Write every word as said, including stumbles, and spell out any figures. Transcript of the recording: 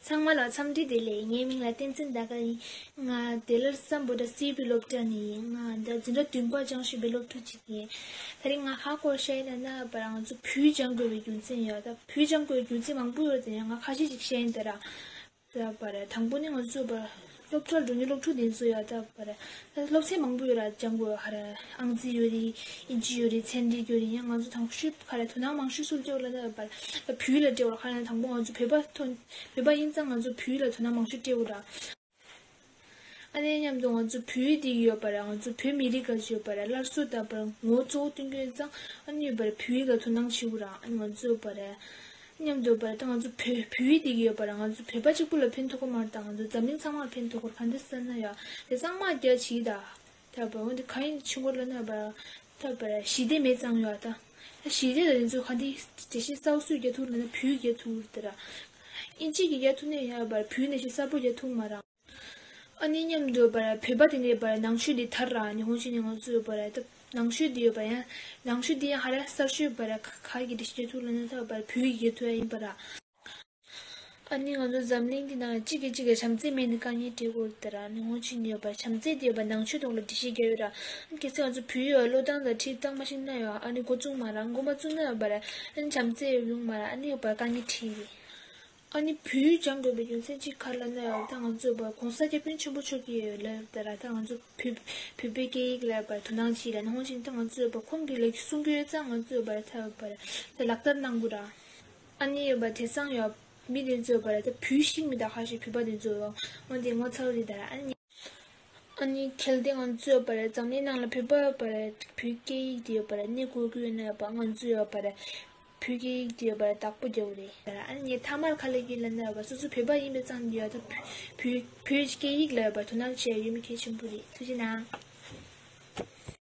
ཚང་མ་ལ་འཚམས་འདྲི་བདེ་ལེགས། ངའི་མིང་ལ་བསྟན་འཛིན་ཟླ་དཀར་ཡིན། ང་དེ་ལར་སམ་བྷོ་ཊ་སི་བི་སློབ་གྲྭ་ནས་ཡིན། ང་འདི་འཛིན་གྲྭ་བདུན་པ་སྦྱང་བཞིན་པའི་སློབ་ཕྲུག་ཅིག་ཡིན། ད་རིང་ང་ཧ་གོ་ཤེས་ན་ན་པར་ང་ཚོ་བོད་སྦྱང་དགོས་པའི་རྒྱུ་མཚན་ཡོད། ད་བོད་སྦྱང་དགོས་པའི་རྒྱུ་མཚན་མང་པོ་ཡོད་དེ་ཡང་ང་ཁ་ཤས་ཅིག་ཤེས་ཡིན་ད་ར། ད་པར་དང་པོ་ནི་ང་ཚོ་པར་སློབ་གྲྭར་འགྲོ་མཁན་སློབ་ཕྲུག་དེ་ཚོ་ཡོད་ད་པར་ད་སློབ་ཚན་མང་པོ་ཡོད་ར། སྦྱང་དགོས་ཧ་ར། ཨང་རྩིས་ཡོད་རེད། ཨིན་ཇི་ཡོད་རེད། ཚན་རིག་ཡོད་རེད། ཡང་ང་ཚོ་དང་ཤོས་ཁ་ར་དོ་སྣང་མང་ཤོས་སུ་སྤྲད་པ་ལ་ད་པར་ད་བོད་ལ་སྤྲད་པ་ཁ་ར་དང་པོ་ང་ཚོ་བོད་པ་ཐོན་བོད་པ་ཡིན་ཙང་ང་ཚོ་བོད་ལ་དོ་སྣང་མང་ཤོས་སྤྲད་དགོས་ར། ཨ་ནེ་མཉམ་དུ་ང་ཚོ་བོད་དེ་ཡོད་པ་ར། ང་ཚོ་བོད་མི་རིགས་ག་ཅི་ཡོད་པ་ར། སླར་གསོ་ད་པར་ངོ་གཙོ་བོ་སྟོན་རྒྱུ་ཡིན་ཙང་ཨ་ནི་ཡོད་པ་ར་བོད་ཡིག་ལ་དོ་སྣང་བྱེད་དགོས་ར། ཨ་ནི་ང་ཚོ་ཡོད་པ་ར་མཉམ་དུ་ཡོད་པ་ར་ད་ང་ཚོ་བོད་བོད་ཡིག་དེ་ཡོད་པ་ར། ང་ཚོ་བོད་པ་གཅིག་པུ་ལ་ཕན་ཐོགས་ཀྱི་མ་རེད། ད་ང་ཚོ་འཛམ་གླིང་ཚང་མར་ཕན་ཐོགས་ཀྱི་ར། ག་འདི་ཟེར་ན་ཡ་དེ་གཙང་མ་རྒྱ་ཆེ་ད། ད་པར་འོན་ཏེ་ག་ཡིན་ཆུང་གོ་ལ་ན་པར་ད་པར་ཞི་བདེ་མེད་ཙང་ཡོད་ད། ད་ཞི་བདེ་ལ་ཡིན་ཚུལ་ག་འདི་དེ་བཞིན་གསར་བཟོས་རྒྱ་ཐུར་ལ་ན་བོད་རྒྱ་ཐུར་དེ་ར། ཨིན་ཇི་གི་རྒྱ་ཐུར་ནས་ཡ་པར་བོད་ནས་ཞིག་གསར་པོ་རྒྱ་ཐུར་མ་ར། ཨ་ནི་མཉམ་དུ་པར་བོད་པ་དེ་འདྲའི་པར་ནང་ཆོས་འདི་དར་ར། ཉི་ཧོང་ཆོས་ནི་ང་ཚོའི་པར་ད་ནང་ཆོས་འདི་ཡོད་པ་ཡང་ནང་ཆོས་འདི་ཡང་ཧ་ར་གསར་ཤོས་པར་ག་གི་འདི་ཞིག་ཐུག་ལ་ན་ད་པར་བོད་ཀྱི་ཐུག་ཡིན་པ་ར། ཨ་ནི་ང་ཚོ་འཛམ་གླིང་འདི་ནང་གཅིག་གིས་གཅིག་གི་བྱམས་བརྩེ་མེད་ནི་དཀའ་ངལ་འཕྲད་དགོས་དེ་ར། ཉི་ཧོང་ཆོས་ནི་ཡོད་པར་བྱམས་བརྩེ་འདི་ཡོད་པར་ནང་ཆོས་ཐོག་ལ་འགྲེལ་བཤད་རྒྱག་ཡོད་ར། ཨ་ནི་གལ་སྲིད་ང་ཚོ་བོད་ཡོད་བློ་བཏང་དང་ཁྲིད་སྟངས་མ་ཤེས་ན་ཡོད་ཨ་ནི་འགོ་བཙུགས་མ་ར། འགོ་མ་བཙུགས་ན་ཡོད་པར་ཨ་ནི་བྱམས་བརྩེ་ཡོད་ཡོང་མ་ར། ཨ་ནི་ཡོད་པར་དཀའ་ངལ་འཕྲད་ཡོད། ཨ་ནི་བོད་ཡིག་སྦྱང་དགོས་པའི་རྒྱུ་མཚན་གཅིག་ག་རེ་ལབ་ན་ཡང་ད་ང་ཚོ་བ་གོང་ས་སྐྱབས་མགོན་ཆེན་པོ་མཆོག་གིས་ལབ་ད་ར། ད་ང་ཚོ་བོད་བོད་པའི་སྐད་ཡིག་ལ་བ་དོ་སྣང་བྱེད་ལ་ནི་ཧོང་ཅིན་ད་ང་ཚོ་བ་ཁོང་གིས་ལབ་གསུང་གི་ཡོད་ཙང་ང་ཚོ་བ་ད་བ་ད་ལག་བསྟར་གནང་དགོས་ར། ཨ་ནི་ཡོད་པ་དེ་ཚང་ཡོད་མི་དེ་ཚོ་བ་ད་བོད་ཤིག་མི་ད་ཁ་ཤས་བོད་པ་དེ་ཚོ་འོན་ཏེ་ངོ་ཚ་བ་རེད་ད་ར། ཨ་ནི་ཨ་ནི་གལ་ཏེ་ང་ཚོ་ཡོད་པ་རེད། འཛམ་གླིང་ནང་ལ་བོད་པ་ཡོད་པ་རེད། བོད་སྐད་ཡིག་དེ་ཡོད་པ་རེད། གནས་དགོས་ཀྱི་ཡོད་ན་ཡོད་པ་ང་ཚོ་ཡོད་པ་རེད། བོད་སྐད་ཡིག་དེ་ཡོད་པ་རེད། བདག་པོ་རྒྱག་དགོས་རེད། ཨ་ནི་ངས་ཐ་མར་ཁ་ལས་ཀྱི་ལབ་ན་ཡོད་པ་སོ་སོ་བོད་པ་ཡིན་པའི་ཙང་དེ་ཡོད་ད་བོད་བོད་བོད་སྐད་ཡིག་ལ་ཡོད་པ་དོ་སྣང་བྱེད་ཡ་ཡོད་མི་གལ་ཆེན་པོ་རེད། ཐུགས་རྗེ་གནང་།